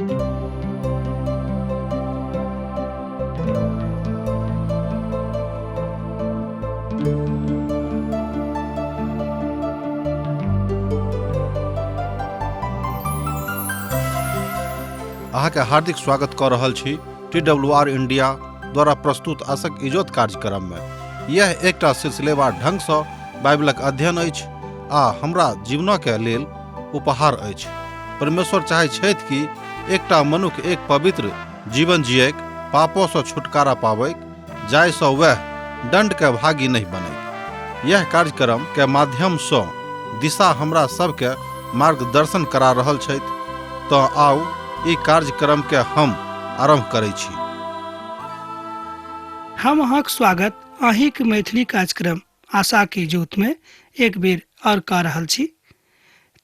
अहाँके हार्दिक स्वागत कऽ रहल छी टी डब्ल्यू आर इंडिया द्वारा प्रस्तुत आशक इजोत कार्यक्रममे। यह एकटा सिलसिलेवार ढंगसँ बाइबलक अध्ययन अछि आ हमरा जीवनके लेल उपहार अछि। परमेश्वर चाहै छथि कि एकटा मनुख एक पवित्र जीवन जियैक, पापोसँ छुटकारा पाबैक, जाहिसँ वएह दण्डके भागी नहि बनैक। यह कार्यक्रम के माध्यमसँ दिशा हमरा सबके मार्गदर्शन करा रहल छथि। तँ आउ ई कार्यक्रम के हम आरम्भ करै छी। हम अहाँक स्वागत अहींक मैथिली कार्यक्रम आशा के ज्योत में एक बेर और कऽ रहल छी।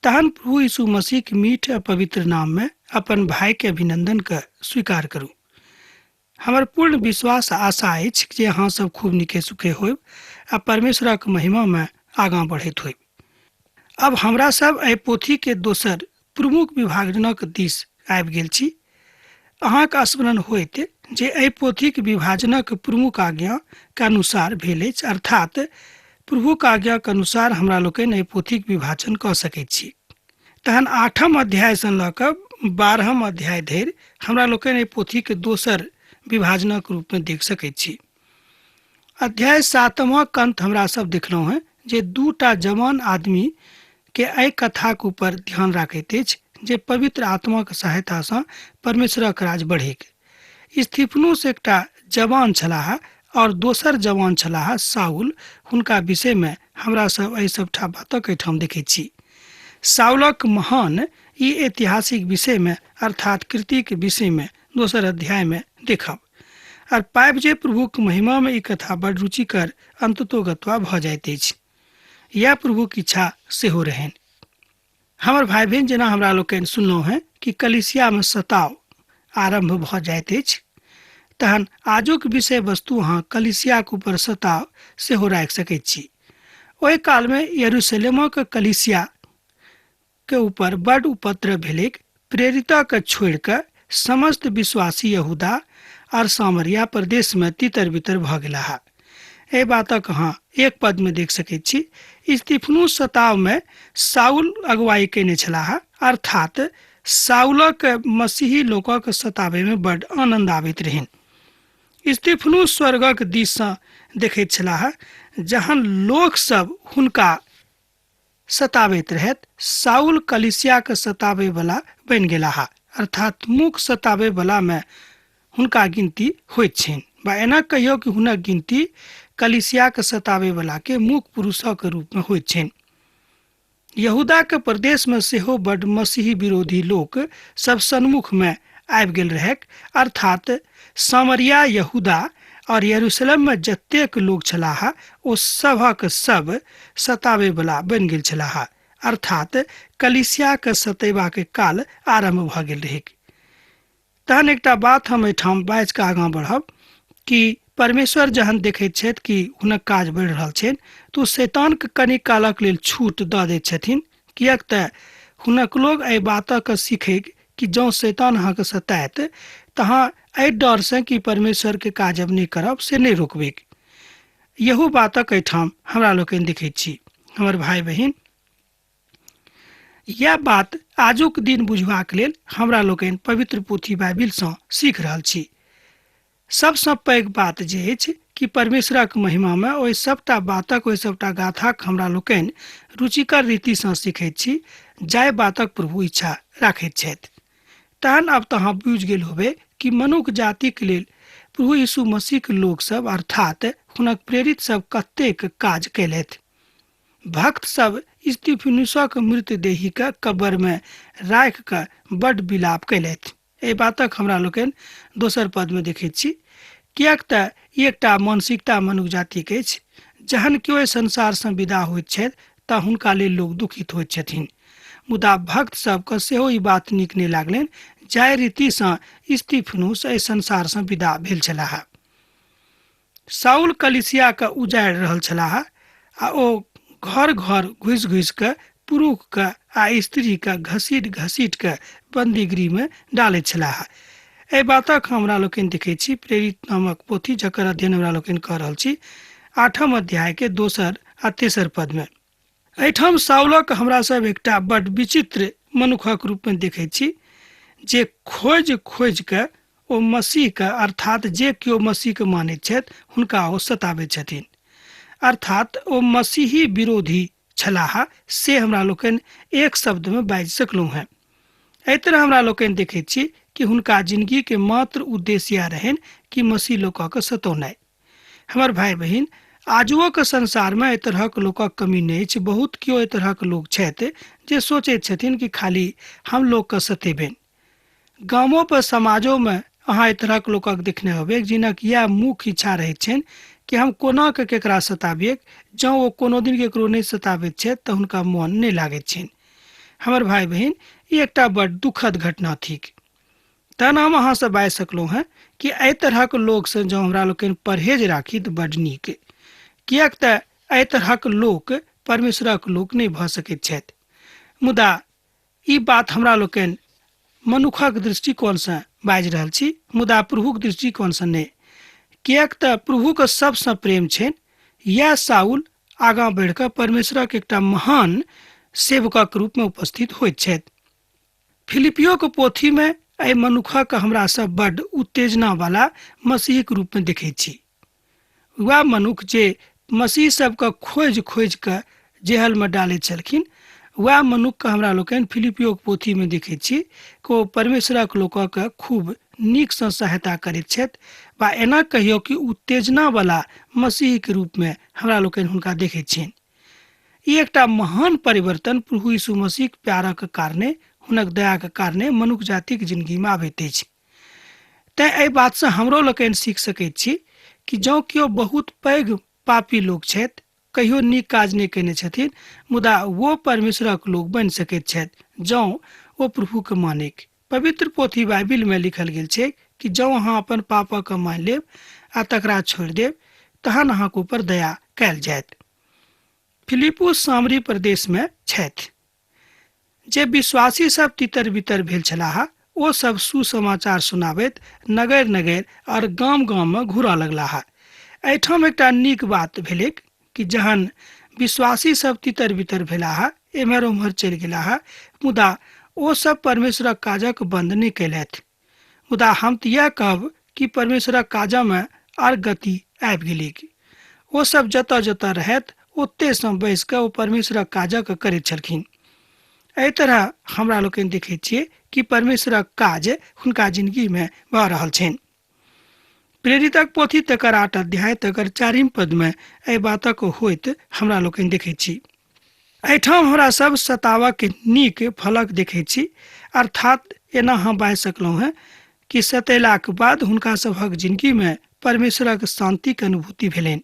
तहन प्रभु यीशु मसीह के मीठ आ पवित्र नाम में अपन भाई के अभिनंदन के स्वीकार करू। हमर पूर्ण विश्वास आ आशा अछि जे अहाँ सब खूब नीके सुखे होयब आ परमेश्वरक महिमा में आगाँ बढ़ैत होयब। अब हमरा सब एहि पोथी के दोसर प्रमुख विभाजनक दिस आबि गेल छी। अहाँक स्मरण होइत जे एहि पोथीक विभाजनक प्रमुख आज्ञा के अनुसार भेल अछि, अर्थात प्रभुक आज्ञाक अनुसार हमरा लोकनि एहि पोथीक विभाजन कऽ सकैत छी। तहन 8म अध्यायसँ लऽ कऽ 12म अध्याय धरि हमरा लोकनि एहि पोथीक दोसर विभाजनक रूपमे देख सकैत छी। अध्याय 7मक अंत हमरा सब देखलहुँ हेँ जे दूटा जवान आदमी के एहि कथाक ऊपर ध्यान राखैत अछि जे पवित्र आत्माक सहायतासँ परमेश्वरक राज बढ़ैक। स्तिफनुस एकटा जवान छलाह और दोसर जवान छलाह साउल। हुनका विषयमे हमरा सब एहि सबटा बातक एहिठाम देखैत छी। साउलक महान ई ऐतिहासिक विषयमे अर्थात कृतिक विषयमे दोसर अध्यायमे देखब और पाबि जे प्रभुक महिमामे ई कथा बड़ रुचिकर अंततोगत्वा भऽ जाइत अछि। यैह प्रभुक इच्छा सेहो रहनि। हमर भाई बहन, जेना हमरा लोकनि सुनलहुँ हेँ कि कलीसियामे सताव आरम्भ भऽ जाइत अछि, तहन आजुक विषय वस्तु अहाँ कलीसियाक ऊपर सताव सेहो राखि सकैत छी। ओहि कालमे यरूशलेमक कलीसिया के ऊपर बड उपद्रव भेलैक। प्रेरितके छोड़ि कऽ समस्त विश्वासी यहूदा और सामरिया प्रदेशमे तितर बितर भऽ गेलाह। एहि बातक अहाँ एक पदमे देख सकैत छी। स्तिफनुस सतावमे साउल अगुवाई कयने छलाह, अर्थात साउलक मसीही लोकक सताबैमे बड आनन्द आबैत रहनि। स्तिफनुस स्वर्गक दिससँ देखैत छलाह जहन लोक सब हुनका सताबैत रहैत। साउल कलीसियाके सताबैवला बनि गेलाह, अर्थात मुख सताबैवलामे हुनका गिनती होइत छनि, बा एना कहियौ कि हुनक गिनती कलीसियाके सताबैवलाके मुख पुरुषक रूपमे होइत छनि। यहूदाके प्रदेशमे सेहो बड मसीही विरोधी लोक सब सन्मुखमे आबि गेल रहैक, अर्थात सामरिया, यहूदा और यरूशलेम में जतेक लोक छलाह ओ सभक सब सताबे वाला बनि गेल छलाह, अर्थात कलीसियाके सतेबाके काल आरम्भ भऽ गेल रहैक। तहन एकटा बात हम एहिठाम बाजि कऽ आगाँ बढ़ब कि परमेश्वर जहन देखैत छथि कि हुनक काज बढ़ि रहल छनि तऽ ओ शैतानके कनि कालक लेल छूट दऽ दैत छथिन, किएक तऽ हुनक लोग एहि बातक सीखैक कि जँ शैतान अहाँके सतायत तऽ अहाँ एहि डरसँ कि परमेश्वरके काज अब नहि करब से नहि रोकबैक। यहू बातक एहिठाम हमरा लोकनि देखैत छी। हमर भाई बहिन, यह बात आजुक दिन बुझबाक लेल हमरा लोकनि पवित्र पोथी बाइबिलसँ सीख रहल छी। सबसँ पैघ बात जे अछि कि परमेश्वरक महिमामे ओहि सबटा बातक, ओहि सबटा गाथाक हमरा लोकनि रुचिकर रीतिसँ सीखैत छी जाहि बातक प्रभु इच्छा राखैत छथि। तहन अब तऽ अहाँ बुझि गेल होबै कि मनुख जातिक लेल प्रभु यीशु मसीहक लोक सब अर्थात हुनक प्रेरित सब कतेक काज कयलथि। भक्त सब स्तिफनुसक मृतदेहीके कब्रमे राखि कऽ बड्ड विलाप कयलथि। एहि बातक हमरा लोकनि दोसर पदमे देखैत छी, किएक तऽ ई एकटा मानसिकता मनुख जातिक अछि। जहन केओ एहि संसारसँ विदा होइत छथि तऽ हुनका लेल लोक दुखित होइत छथिन। मुदा भक्त सबके सेहो ई बात नीक नहि लागलनि जाहि रीतिसँ स्तिफनुस एहि संसारसँ विदा भेल छलाह। साउल कलीसियाके उजाड़ि रहल छलाह आ ओ घर घर घुसि घुसि कऽ पुरुषके आ स्त्रीके घसीट घसीट कऽ बन्दीगृहमे डालैत छलाह। एहि बातक हमरा लोकनि देखै छी प्रेरित नामक पोथी, जकर अध्ययन हमरा लोकनि कऽ रहल छी, 8 अध्यायके 2 आ 3 पदमे। एहिठाम साउलक हमरा सब एकटा बड विचित्र मनुखक रूपमे देखै छी जे खोजि खोजि कऽ ओ मसीहके, अर्थात जे केओ मसीहके मानैत छथि हुनका ओ सताबैत छथिन, अर्थात ओ मसीही विरोधी छलाह, से हमरा लोकनि एक शब्दमे बाजि सकलहुँ हेँ। एहि तरह हमरा लोकनि देखैत छी कि हुनका जिंदगीके मात्र उद्देश्य इएह रहनि कि मसीह लोकके सतौनाइ। हमर भाई बहिन, आजुओके संसारमे एहि तरहक लोकक कमी नहि अछि। बहुत केओ एहि तरहक लोक छथि जे सोचैत छथिन कि खाली हम लोकके सतेबनि। गामो पर समाजोमे अहाँ एहि तरहक लोकक देखने होबै जिनक इएह मुख्य इच्छा रहैत छनि कि हम कोना कऽ केकरा सताबियै। जँ ओ कोनो दिन केकरो नहि सताबैत छथि तऽ हुनका मोन नहि लागैत छनि। हमर भाई बहिन, ई एकटा बड़ दुखद घटना थिक। तहन हम अहाँसँ बाजि सकलहुँ हेँ कि एहि तरहक लोकसँ जँ हमरा लोकनि परहेज राखी तऽ बड्ड नीक, किएक तऽ एहि तरहक लोक परमेश्वरक लोक नहि भऽ सकैत छथि। मुदा ई बात हमरा लोकनि मनुखक दृष्टिकोणसँ बाजि रहल छी, मुदा प्रभुक दृष्टिकोणसँ नहि, किएक तऽ प्रभुके सबसँ प्रेम छनि। इएह साउल आगाँ बढ़ि कऽ परमेश्वरक एकटा महान सेवकक रूपमे उपस्थित होइत छथि। फिलिपियोके पोथीमे एहि मनुखक हमरा सब बड्ड उत्तेजना वाला मसीहक रूपमे देखै छी। वएह मनुख जे मसीह सबके खोजि खोजि कऽ जेहलमे डालैत छलखिन, वएह मनुखके हमरा लोकनि फिलिपियोके पोथीमे देखै छी कि ओ परमेश्वरक लोकके खूब नीकसँ सहायता करैत छथि, वा एना कहियौ कि उत्तेजना वाला मसीहके रूपमे हमरा लोकनि हुनका देखै छियनि। ई एकटा महान परिवर्तन प्रभु यीशु मसीहक प्यारक कारणे, हुनक दयाक कारणे मनुख जातिक जिंदगीमे आबैत अछि। तेँ एहि बातसँ हमरो लोकनि सीख सकैत छी कि जँ केओ बहुत पैघ पापी लोक छथि, कहियो नीक काज नहि कयने छथिन, मुदा वो परमेश्वरक लोक बनि सकैत छथि जँ ओ प्रभुके मानैक। पवित्र पोथी बाइबिलमे लिखल गेल छै कि जँ अहाँ अपन पापके मानि लेब आ तकरा छोड़ि देब तहन अहाँके ऊपर दया कयल जायत। फिलिपुस सामरी प्रदेशमे छथि। जे विश्वासी सब तितर बितर भेल छलाह ओ सब सुसमाचार सुनाबैत नगर नगर और गाम गाम में घुरऽ लगलाह। एहिठाम एकटा नीक बात भेलैक कि जहन विश्वासी सब तितर बितर भेलाह, एम्हर ओम्हर चलि गेलाह, मुदा ओ सब परमेश्वरक काजक बंद नहि कयलथि। मुदा हम तऽ इएह कहब कि परमेश्वरक काजमे आर गति आबि गेलैक। ओ सब जतऽ जतऽ रहथि ओतेसँ बैस कऽ ओ परमेश्वरक काजक करैत छलखिन। एहि तरह हमरा लोकनि देखैत छियै कि परमेश्वरक काज हुनका जिंदगीमे भऽ रहल छनि। प्रेरितक पोथी तकर 8 अध्याय तकर 4 पदमे एहि बातक होइत हमरा लोकनि देखैत छी। एहिठाम हमरा सब सतावक नीक फलक देखैत छी, अर्थात एना हम बाजि सकलहुँ हेँ कि सतेलाक बाद हुनका सभक जिंदगीमे परमेश्वरक शान्तिक अनुभूति भेलनि।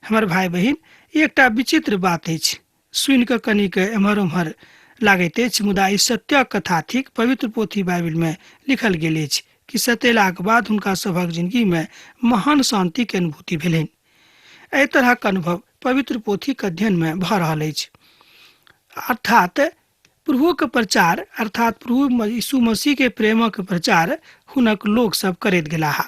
हमर भाई बहिन, ई एकटा विचित्र बात अछि, सुनि कऽ कनिक एम्हर ओम्हर लागैत अछि, मुदा ई सत्यक कथा थिक। पवित्र पोथी बाइबिलमे लिखल गेल अछि कि सतेलाक बाद हुनका सभक जिंदगीमे महान शान्तिक अनुभूति भेलनि। एहि तरहक अनुभव पवित्र पोथीक अध्ययनमे भऽ रहल अछि। अर्थात प्रभुक प्रचार, अर्थात प्रभु यीशु मसीह के प्रेमक प्रचार हुनक लोक सब करैत गेलाह।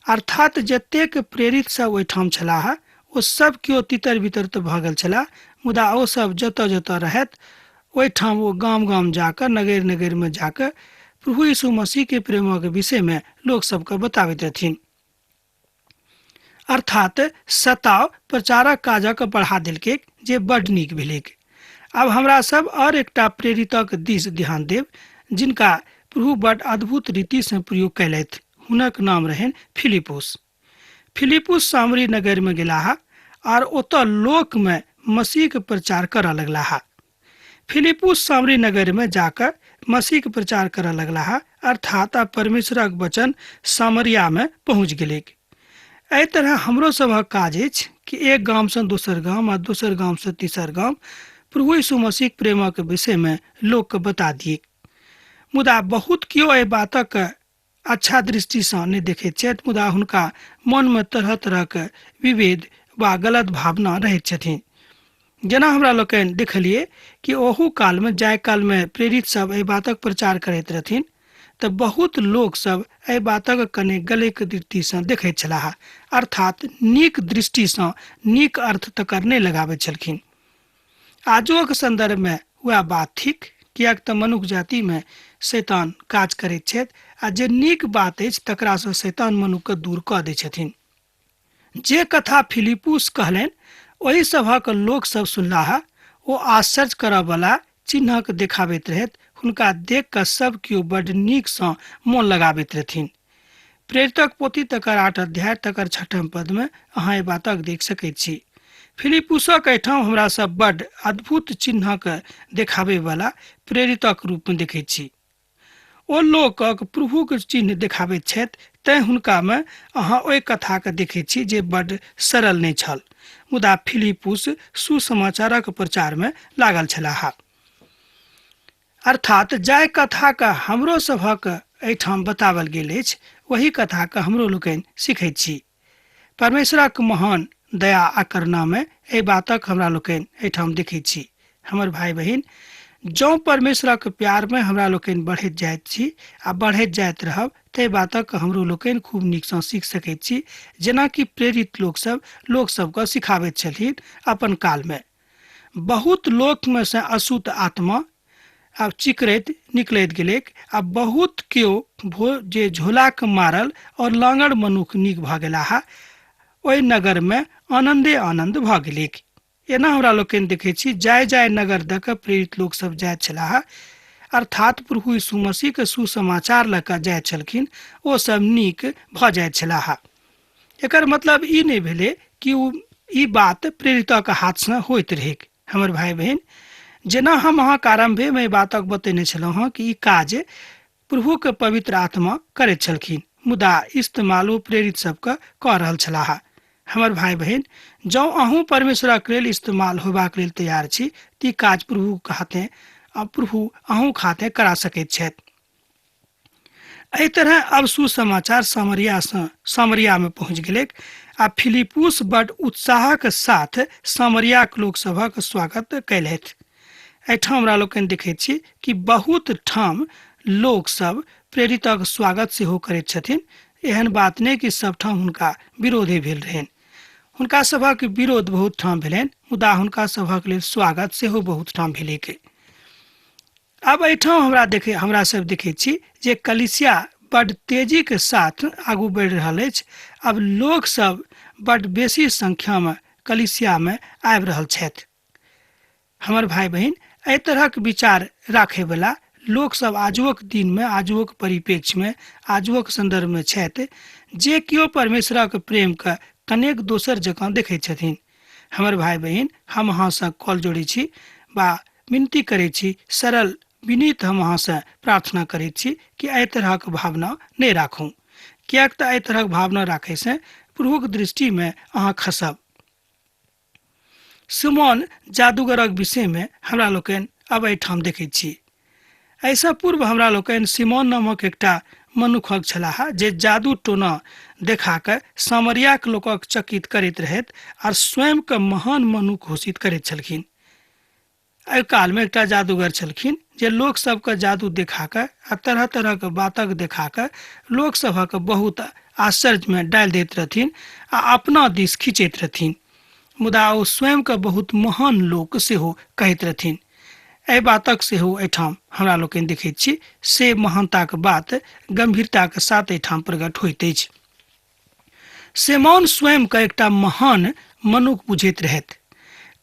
अर्थात जतेक प्रेरित सब ओहिठाम छलाह ओ सब केओ तितर बितर तऽ भऽ गेल छलाह, मुदा ओ सब जतऽ जतऽ रहथि ओहिठाम ओ गाम गाम जाकऽ, नगर नगरमे जाकऽ प्रभु यीशु मसीह के प्रेमक विषयमे लोक सबके बताबैत रहथिन। अर्थात सताव प्रचारक काजक बढ़ा देलकै, जे बड्ड नीक भेलैक। आब हमरा सब और एकटा प्रेरितक दिस ध्यान देब जिनका प्रभु बड्ड अद्भुत रीतिसँ प्रयोग कयलथि। हुनक नाम रहनि फिलिपुस। फिलिपुस सामरी नगरमे गेलाह आर ओतऽ लोकमे मसीहके प्रचार करऽ लगलाह। फिलिपुस सामरी नगरमे जाकऽ मसीहके प्रचार करऽ लगलाह, अर्थात आब परमेश्वरक वचन सामरियामे पहुँच गेलैक। एहि तरह हमरो सभक काज अछि कि एक गामसँ दोसर गाम आ दोसर गामसँ तेसर गाम प्रभु यीशु मसीहक प्रेमक विषयमे लोकके बता दिऐक। मुदा बहुत केओ एहि बातक अच्छा दृष्टिसँ नहि देखैत छथि, मुदा हुनका मनमे तरह तरहक विभेद वा गलत भावना रहैत छथिन। जेना हमरा लोकनि देखलियै कि ओहू कालमे, जाहि कालमे प्रेरित सब एहि बातक प्रचार करैत रहथिन, तऽ बहुत लोक सब एहि बातक कने गलैक दृष्टिसँ देखैत छलाह, अर्थात नीक दृष्टिसँ नीक अर्थ तकर नहि लगाबैत छलखिन। आजुक सन्दर्भमे वएह बात थिक, किएक तऽ मनुख जातिमे शैतान काज करैत छथि आ जे नीक बात अछि तकरासँ शैतान मनुखके दूर कऽ दै छथिन। जे कथा फिलिपुस कहलनि ओहि सभक लोक सब सुनलाह। ओ आश्चर्य करऽवला चिन्हक देखाबैत रहैत, हुनका देख कऽ सब केओ बड्ड नीकसँ मोन लगाबैत रहथिन। प्रेरितक पोथी तकर 8 अध्याय तकर 6 पदमे अहाँ एहि बातक देख सकैत छी। फिलिपुसक एहिठाम हमरा सब बड्ड अद्भुत चिन्हक देखाबैवला प्रेरितक रूपमे देखैत छी। ओ लोकक प्रभुक चिन्ह देखाबैत छथि, तैं हुनकामे अहाँ ओहि कथाके देखैत छी जे बड्ड सरल नहि छल, मुदा फिलिपुस सुसमाचारक प्रचारमे लागल छलाह। अर्थात जाहि कथाके हमरो सभक एहिठाम बताओल गेल अछि ओही कथाके हमरो लोकनि सीखैत छी। परमेश्वरक महान दया आ करुणामे एहि बातक हमरा लोकनि एहिठाम देखैत छी। हमर भाइ बहिन, जँ परमेश्वरक प्यारमे हमरा लोकनि बढ़ैत जाइत छी आ बढ़ैत जाइत रहब ताहि बातक हमरो लोकनि खूब नीकसँ सीख सकैत छी, जेनाकि प्रेरित लोकसभ लोकसभके सिखाबैत छलखिन अपन कालमे। बहुत लोकमे सँ अशुद्ध आत्मा आब चिकरैत निकलैत गेलैक आ बहुत केओ जे झोलाके मारल और लाँगड़ मनुख नीक भऽ गेलाह। ओहि नगरमे आनन्दे आनन्द भऽ गेलैक। एना हमरा लोकनि देखै छी जाय जाय नगर दऽ कऽ प्रेरित लोकसभ जाइत छलाह, अर्थात प्रभु यीशु मसीहके सुसमाचार लऽ कऽ जाइत छलखिन, ओ सब नीक भऽ जाइत छलाह। एकर मतलब ई नहि भेलै कि ओ ई बात प्रेरितक हाथसँ होइत रहैक। हमर भाइ बहिन, जेना हम अहाँके आरम्भेमे एहि बातक बतेने छलहुँ हँ कि ई काज प्रभुके पवित्र आत्मा करैत छलखिन, मुदा इस्तेमाल ओ प्रेरित सबके कऽ रहल छलाह। हमर भाइ बहिन, जँ अहूँ परमेश्वरक लेल इस्तेमाल होयबाक लेल तैयार छी तऽ ई काज प्रभुके हाथे आ प्रभु अहूँके हाथे करा सकैत छथि। एहि तरह अब सुसमाचार सामरियासँ सामरियामे पहुँच गेलैक आ फिलिपुस बड उत्साहक साथ सामरियाक लोकसभक स्वागत कयलथि। एहिठाम हमरा लोकनि देखैत छी कि बहुत ठाम लोकसभ प्रेरितक स्वागत सेहो करैत छथिन। एहन बात नहि कि सबठाम हुनका विरोधे भेल रहनि। हुनका सभक विरोध बहुत ठाम भेलनि, मुदा हुनका सभक लेल स्वागत सेहो बहुत ठाम भेलैक। आब एहिठाम हमरा सब देखैत छी जे कलीसिया बड तेजीके साथ आगू बढ़ि रहल अछि। आब लोकसभ बड बेसी संख्यामे कलीसियामे आबि रहल छथि। हमर भाइ बहिन, एहि तरहक विचार राखैवला लोकसभ आजुक दिनमे, आजुक परिप्रेक्ष्यमे, आजुक सन्दर्भमे छथि जे केओ परमेश्वरक प्रेमके कनेक दोसर जकाँ देखैत छथिन। हमर भाइ बहिन, हम अहाँसँ कॉल जोड़ै छी बा विनती करै छी, सरल विनीत हम अहाँसँ प्रार्थना करैत छी कि एहि तरहक भावना नहि राखू, किएक तऽ एहि तरहक भावना राखैसँ प्रभुक दृष्टिमे अहाँ खसब। सिमोन जादूगरक विषयमे हमरा लोकनि अब एहिठाम देखैत छी। एहिसँ पूर्व हमरा लोकनि सिमोन नामक एकटा मनुखक छलाह जे जादू टोना देखा कऽ सामरियाक लोकक चकित करैत रहैत आर स्वयंके महान मनुख घोषित करैत छलखिन। एहि कालमे एकटा जादूगर छलखिन जे लोक सबके जादू देखा कऽ आ तरह तरहक बातक देखा कऽ लोक सभक बहुत आश्चर्यमे डालि दैत रहथिन आ अपना दिस खींचैत रहथिन, मुदा ओ स्वयंके बहुत महान लोक सेहो कहैत रहथिन। एहि बातक सेहो एहिठाम हमरा लोकनि देखैत छी, से महानताक बात गंभीरताक साथ एहिठाम प्रकट होइत अछि। सेमौन स्वयंके एकटा महान मनुख बुझैत रहथि,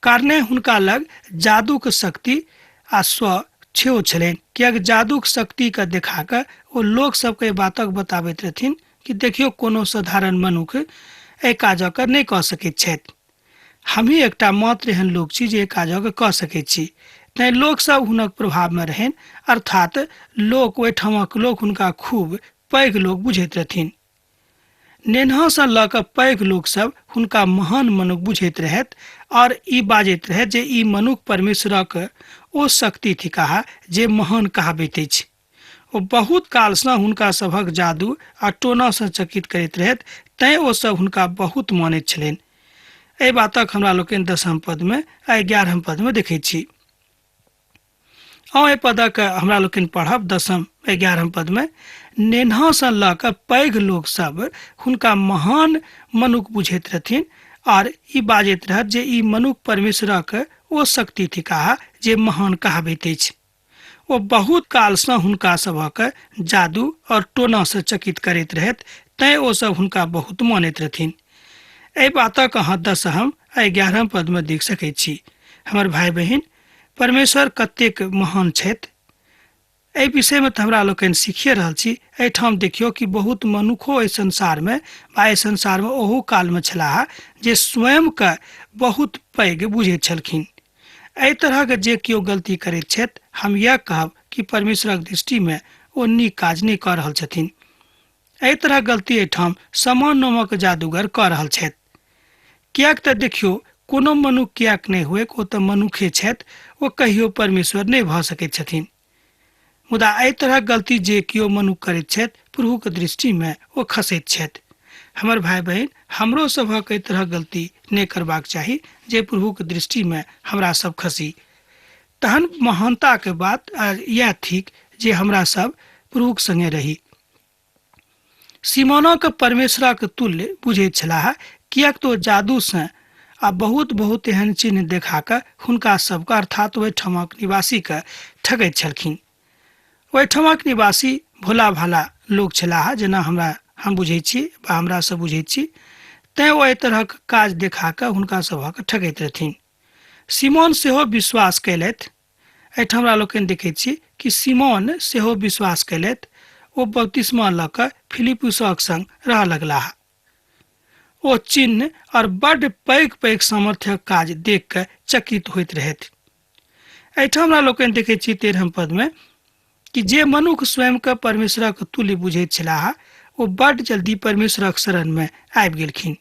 कारणे हुनका लग जादूक शक्ति आ स्व सेहो छलनि, किएक जादूक शक्तिके देखा कऽ ओ लोक सबके एहि बातक बताबैत रहथिन कि देखियौ कोनो साधारण मनुख एहि काजके नहि कऽ सकैत छथि, हमही एकटा मात्र एहन लोक छी जे एहि काजके कऽ सकैत छी। तैँ लोकसब हुनक प्रभावमे रहनि, अर्थात लोक ओहिठामक लोक हुनका खूब पैघ लोक बुझैत रहथिन। नेन्हासँ लऽ कऽ पैघ लोकसभ हुनका महान मनुख बुझैत रहथि आओर ई बाजैत रहथि जे ई मनुख परमेश्वरक ओ शक्ति थिकाह जे महान कहाबैत अछि। ओ बहुत कालसँ हुनका सभक जादू आ टोनासँ चकित करैत रहथि, तैँ ओ सभ हुनका बहुत मानैत छलनि। एहि बातक हमरा लोकनि 10 पदमे आ 11 पदमे देखैत छी। एहि पदक हमरा लोकनि पढ़ब 10 11 पदमे। नेन्हासँ लऽ कऽ पैघ लोकसभ हुनका महान मनुख बुझैत रहथिन आर ई बाजैत रहत जे ई मनुख परमेश्वरक ओ शक्ति थिकाह जे महान कहाबैत अछि। ओ बहुत कालसँ हुनका सभक जादू और टोनासँ चकित करैत रहैत, तैं ओ सब हुनका बहुत मानैत रहथिन। एहि बातक अहाँ 10 आ 11 पदमे देख सकैत छी। हमर भाई बहिन, परमेश्वर कतेक महान छथि एहि विषयमे तऽ हमरा लोकनि सीखिए रहल छी। एहिठाम देखियौ कि बहुत मनुखो एहि संसारमे वा एहि संसारमे ओहू कालमे छलाह जे स्वयंके बहुत पैघ बुझैत छलखिन। एहि तरहक जे केओ गलती करैत छथि, हम यह कहब कि परमेश्वरक दृष्टिमे ओ नीक काज नहि कऽ रहल छथिन। एहि तरहक गलती एहिठाम समान नामक जादूगर कऽ रहल छथि। किएक तऽ देखियौ, कोनो मनुख किएक नहि हुए, ओ तऽ मनुखे छथि, ओ कहियो परमेश्वर नहि भऽ सकैत छथिन। मुदा एहि तरहक गलती जे केओ मनुख करैत छथि, प्रभुके दृष्टिमे ओ खसैत छथि। हमर भाई बहिन, हमरो सभक एहि तरहक गलती नहि करबाक चाही जे प्रभुके दृष्टिमे हमरा सब खसी। तहन महानताके बात इएह थिक जे हमरा सब प्रभुक संगे रही। सिमोनक परमेश्वरक तुल्य बुझैत छलाह, किएक तऽ ओ जादूसँ आ बहुत बहुत एहन चिन्ह देखा कऽ हुनका सबके अर्थात ओहिठामक निवासीके ठकैत छलखिन। ओहिठामक निवासी भोला भाला लोक छलाह, जेना हम बुझै छी वा हमरा सब बुझैत छी, तैं ओ एहि तरहक काज देखा कऽ हुनका सभक ठकैत रहथिन। सिमोन सेहो विश्वास कयलथि। एहिठाम हमरा लोकनि देखैत छी कि सिमोन सेहो विश्वास कयलथि। ओ बपतिस्मा लऽ कऽ फिलिपुसक संग रहऽ लगलाह। ओ चिन्ह और बड्ड पैघ पैघ सामर्थ्यक काज देख कऽ चकित होइत रहथि। एहिठाम हमरा लोकनि देखैत छी 13 पदमे कि जे मनुख स्वयंके परमेश्वरक तुल्य बुझैत छलाह, ओ बड्ड जल्दी परमेश्वरक शरणमे आबि गेलखिन।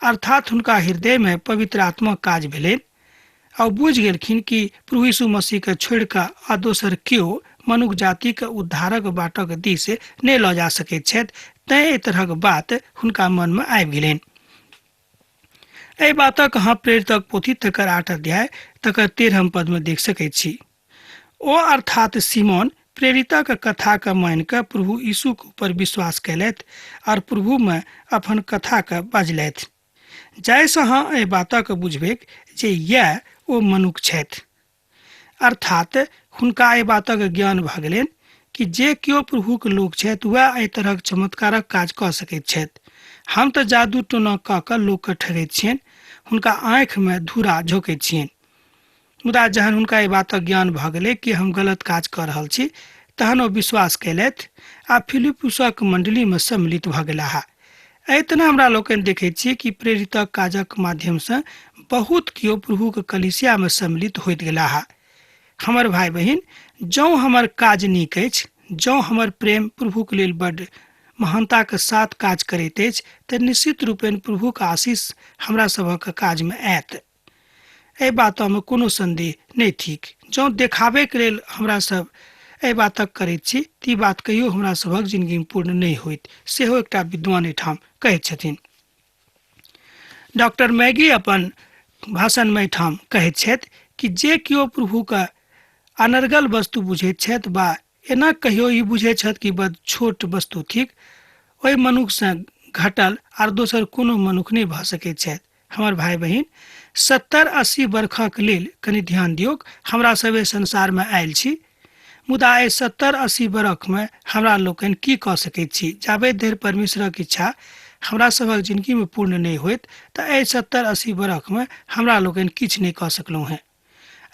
अर्थात हुनका हृदयमे पवित्र आत्माक काज भेलनि आ ओ बुझि गेलखिन कि प्रभु यीशु मसीहके छोड़ि कऽ आ दोसर केओ मनुख जातिके उद्धारक बाटक दिस नहि लऽ जा सकैत छथि, तैं एहि तरहक बात हुनका मनमे आबि गेलनि। एहि बातक अहाँ प्रेरितक पोथी तकर 8 अध्याय तकर 13 पदमे देख सकैत छी। ओ अर्थात सिमोन प्रेरितक कथाके मानि कऽ प्रभु यीशुके ऊपर विश्वास कयलथि और प्रभुमे अपन कथाके बजलथि, जाहिसँ अहाँ एहि बातक बुझबैक जे इएह ओ मनुख छथि। अर्थात हुनका एहि बातक ज्ञान भऽ गेलनि कि जे केओ प्रभुके लोक छथि वएह एहि तरहक चमत्कारक काज कऽ सकैत छथि। हम तऽ जादू टोना कऽ कऽ लोकके ठगैत छियनि, हुनका आँखिमे धूरा झोंकैत छियनि। मुदा जहन हुनका एहि बातक ज्ञान भऽ गेलै कि हम गलत काज कऽ रहल छी, तहन ओ विश्वास कयलथि आ फिलिपुसक मण्डलीमे सम्मिलित भऽ गेलाह। एहि तरह हमरा लोकनि देखैत छी कि प्रेरितक काजक माध्यमसँ बहुत केओ प्रभुक कलीसियामे सम्मिलित होइत गेलाह। हमर भाई बहिन, जँ हमर काज नीक अछि, जँ हमर प्रेम प्रभुक लेल बड्ड महानताके साथ काज करैत अछि, तऽ निश्चित रूपेण प्रभुक आशीष हमरा सभक काजमे आयत। एहि बातमे कोनो सन्देह नहि थिक। जँ देखाबैके लेल हमरा सब एहि बातक करैत छी तऽ ई बात कहियो हमरा सभक जिंदगीमे पूर्ण नहि होइत, सेहो एकटा विद्वान एहिठाम कहैत छथिन। डॉक्टर मैगी अपन भाषणमे एहिठाम कहैत छथि कि जे केओ प्रभुके अनर्गल वस्तु बुझैत छथि वा एना कहियो ई बुझैत छथि कि बड़ छोट वस्तु थिक, ओहि मनुखसँ घटल आर दोसर कोनो मनुख नहि भऽ सकैत छथि। हमर भाई बहिन, 70-80 बरखक लेल कनि ध्यान दियौक। हमरा सब एहि संसारमे आयल छी, मुदा एहि 70-80 बरखमे हमरा लोकनि की कऽ सकैत छी? जाबे धरि परमेश्वरक इच्छा हमरा सभक जिंदगीमे पूर्ण नहि होइत, तऽ एहि 70-80 बरखमे हमरा लोकनि किछु नहि कऽ सकलहुँ हेँ।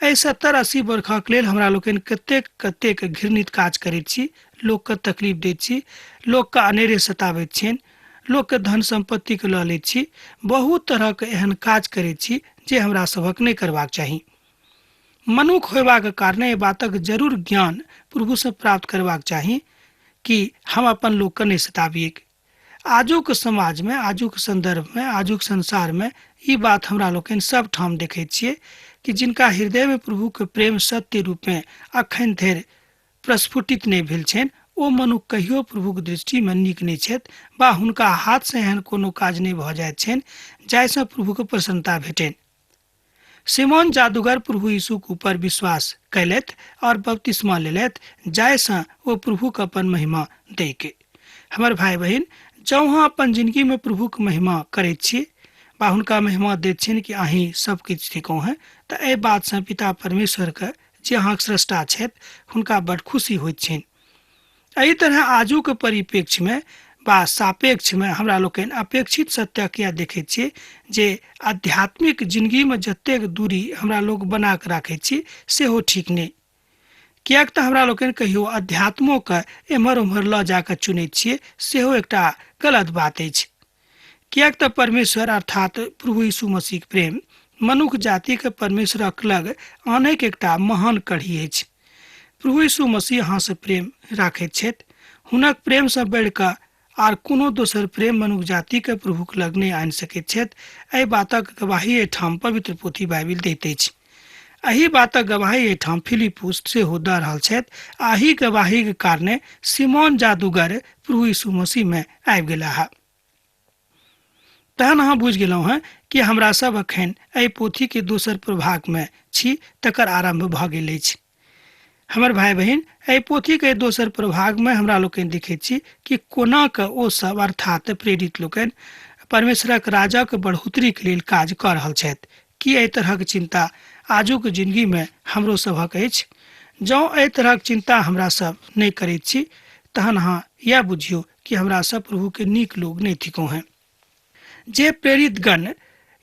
एहि 70-80 बरखक लेल हमरा लोकनि कतेक कतेक घृणित काज करैत छी, लोकके तकलीफ दैत छी, लोकके अनेरे सताबैत छियनि, लोकके धन सम्पत्तिके लऽ लैत छी, बहुत तरहक एहन काज करैत छी जे हमरा सभक नहि करबाक चाही। मनुख होयबाक कारणे एहि बातक जरूर ज्ञान प्रभुसँ प्राप्त करबाक चाही कि हम अपन लोकके नहि सताबियैक। आजुक समाजमे, आजुक सन्दर्भमे, आजुक संसारमे ई बात हमरा लोकनि सब ठाम देखैत छियै कि जिनका हृदयमे प्रभुके प्रेम सत्य रूपमे अखन धरि प्रस्फुटित नहि भेल छनि, ओ मनुख कहियो प्रभुक दृष्टिमे नीक नहि छथि वा हुनका हाथसँ एहन कोनो काज नहि भऽ जाइत छनि जाहिसँ प्रभुके प्रसन्नता भेटनि। सिमोन जादूगर प्रभु यीशुक ऊपर विश्वास कयलथि और बपतिस्मा लेलथि जाहिसँ ओ प्रभुके अपन महिमा दैके। हमर भाय बहिन, जँ अहाँ अपन जिंदगीमे प्रभुक महिमा करैत छी वा हुनका महिमा दैत छियनि कि अहीं सब किछु थिकहुँ हेँ, तऽ एहि बातसँ पिता परमेश्वरके जे अहाँक स्रष्टा छथि हुनका बड खुशी होइत छनि। एहि तरह आजुक परिप्रेक्ष्यमे वा सापेक्षमे हमरा लोकनि अपेक्षित सत्यक इएह देखैत छियै जे आध्यात्मिक जिंदगीमे जतेक दूरी हमरा लोक बना कऽ राखैत छी सेहो ठीक नहि, किएक तऽ हमरा लोकनि कहियो अध्यात्मोके एम्हर ओम्हर लऽ जा कऽ चुनैत छियै, सेहो एकटा गलत बात अछि। किएक तऽ परमेश्वर अर्थात प्रभु यीशु मसीहक प्रेम मनुख जातिके परमेश्वरक लग आनैके एकटा महान कढ़ी अछि। प्रभु यीशु मसीह अहाँसँ प्रेम राखैत छथि। हुनक प्रेमसँ बढ़ि कऽ आर कोनो दोसर प्रेम मनुख जातिके प्रभुक लग नहि आनि सकैत छथि। एहि बातक गवाही एहिठाम पवित्र पोथी बाइबिल दैत अछि। एहि बातक गवाही एहिठाम फिलिपुस सेहो दऽ रहल छथि आ एहि गवाहीक कारणे सिमोन जादूगर प्रभु यीशु मसीहमे आबि गेलाह। तहन अहाँ बुझि गेलहुँ हेँ कि हमरा सब एखन एहि पोथीके दोसर प्रभागमे छी, तकर आरम्भ भऽ गेल अछि। हमर भाय बहिन, एहि पोथीके दोसर प्रभागमे हमरा लोकनि देखैत छी कि कोना कऽ ओ सब अर्थात प्रेरित लोकनि परमेश्वरक राजक बढ़ोतरीके लेल काज कऽ रहल छथि। की एहि तरहक चिन्ता आजुक जिंदगीमे हमरो सभक अछि? जँ एहि तरहक चिन्ता हमरा सब नहि करैत छी तहन अहाँ इएह बुझियौ कि हमरा सब प्रभुके नीक लोक नहि थिकहुँ हेँ। जे प्रेरितगण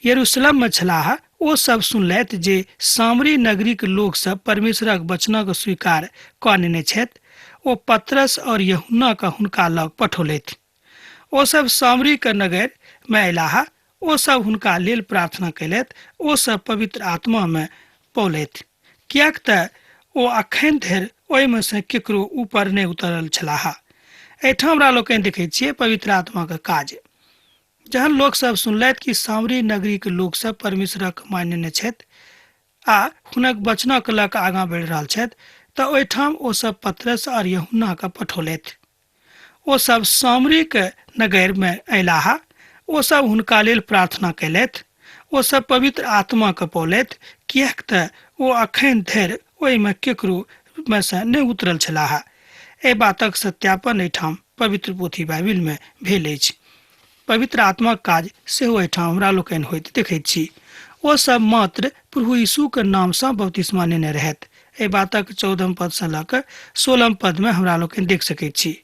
यरूशलेममे छलाह ओ सब सुनलथि जे सामरी नगरीक लोक सब परमेश्वरक वचनक स्वीकार कऽ नेने छथि। ओ पतरस और यूहन्नाके हुनका लग पठौलथि। ओ सब सामरीके नगरमे अयलाह। ओ सब हुनका लेल प्रार्थना कयलथि। ओ सब पवित्र आत्मामे पौलथि, किएक तऽ ओ अखन धरि ओहिमे सँ केकरो ऊपर नहि उतरल छलाह। एहिठाम हमरा लोकनि देखैत छियै पवित्र आत्माके काज। जहन लोकसभ सुनलथि कि सामरी नगरीके लोकसभ परमेश्वरक मानि नेने छथि आ हुनक वचनक लऽ कऽ आगाँ बढ़ि रहल छथि, तऽ ओहिठाम ओ सब पतरस आओर यूहन्नाके पठौलथि। ओ सब सामरीके नगरमे अयलाह। ओ सब हुनका लेल प्रार्थना कयलथि। ओ सब पवित्र आत्माके पौलथि, किएक तऽ ओ अखन धरि ओहिमे केकरो मे सँ नहि उतरल छलाह। एहि बातक सत्यापन एहिठाम पवित्र पोथी बाइबिलमे भेल अछि। पवित्र आत्माक काज सेहो एहिठाम हमरा लोकनि होइत देखैत छी। ओ सब मात्र प्रभु यीशुक नामसँ बपतिस्मा नेने रहथि। एहि बातक 14 पदसँ लऽ कऽ 16 पदमे हमरा लोकनि देख सकैत छी।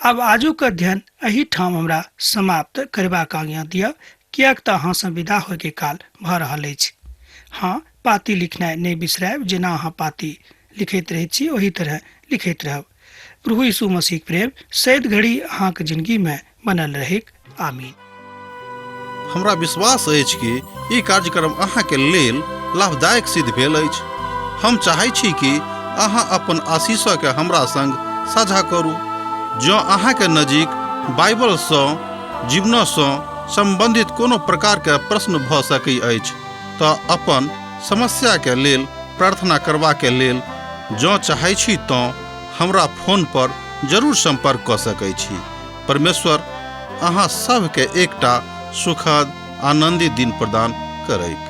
आब आजुक अध्ययन एहि ठाम हमरा समाप्त करबाक आज्ञा दिअ, किएक तऽ अहाँसँ विदा होयके काल भऽ रहल अछि। हँ, पाती लिखनाइ नहि बिसरायब, जेना अहाँ पाती लिखैत रहैत छी ओही तरह लिखैत रहब। प्रभु यीशु मसीहक प्रेम सैद घड़ी अहाँक जिंदगी में बनल रहेक। आमीन। हमरा विश्वास अछि कि ई कार्यक्रम अहाँके लेल लाभदायक सिद्ध भेल अछि। हम चाहै छी कि अहाँ अपन आशीषके हमरा संग साझा करू। जँ अहाँके नजीक बाइबलसँ जीवनसँ सम्बन्धित कोनो प्रकारके प्रश्न भऽ सकै अछि तऽ अपन समस्याके लेल प्रार्थना करबाके लेल जँ चाहै छी तँ हमरा फोन पर जरूर सम्पर्क कऽ सकै छी। परमेश्वर अहाँ सभके एकटा सुखद आनन्दित दिन प्रदान करैक।